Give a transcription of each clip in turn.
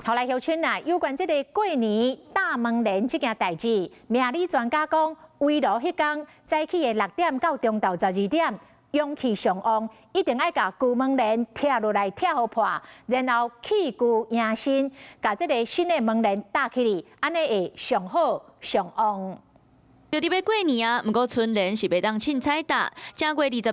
好來，鄉親啊，有關這个過年搭門簾這件代誌，命理專家講，圍爐彼工早起的6點到中晝12點，陽氣上旺，一定愛共舊門簾拆落來拆予破，然後去舊迎新，共這个新的門簾搭起來，按呢會上好上旺。就佇欲過年啊，毋過春聯是袂當凊彩搭。正月28、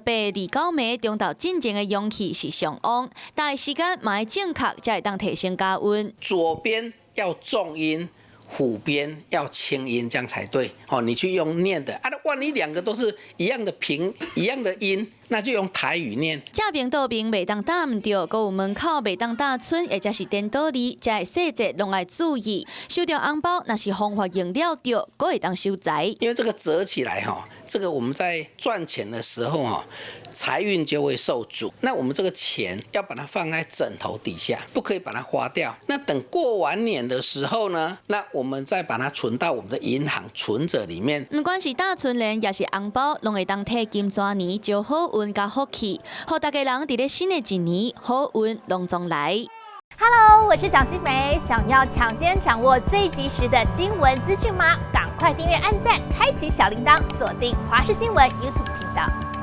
29暝中晝進前的陽氣是上旺，搭的時間嘛愛正確，才會當提升家運。左邊要重音，虎邊要輕音，這樣才對。哦，你去用念的，啊，萬一兩個都是一樣的平，一樣的音，那就用台語念。正面倒面袂當搭毋對，閣有門口袂當搭春，或者是顛倒字，這个細節攏愛注意。收著紅包，若是方法用了著，閣會當收財。因為這個折起來哈，這個我們在賺錢的時候哈，財運就會受阻。那我們這個錢要把它放在枕頭底下，不可以把它花掉。那等過完年的時候呢，那我們再把它存到我們的銀行存摺裡面。毋管是搭春聯，抑是紅包，攏會當提金蛇年招好運佮福氣，予逐家人佇咧新的一年好運攏總來。 Hello，我是蔣新梅，想要搶先掌握最及時的新聞資訊嗎？趕快訂閱、按讚、開啟小鈴鐺，鎖定華視新聞 YouTube 頻道。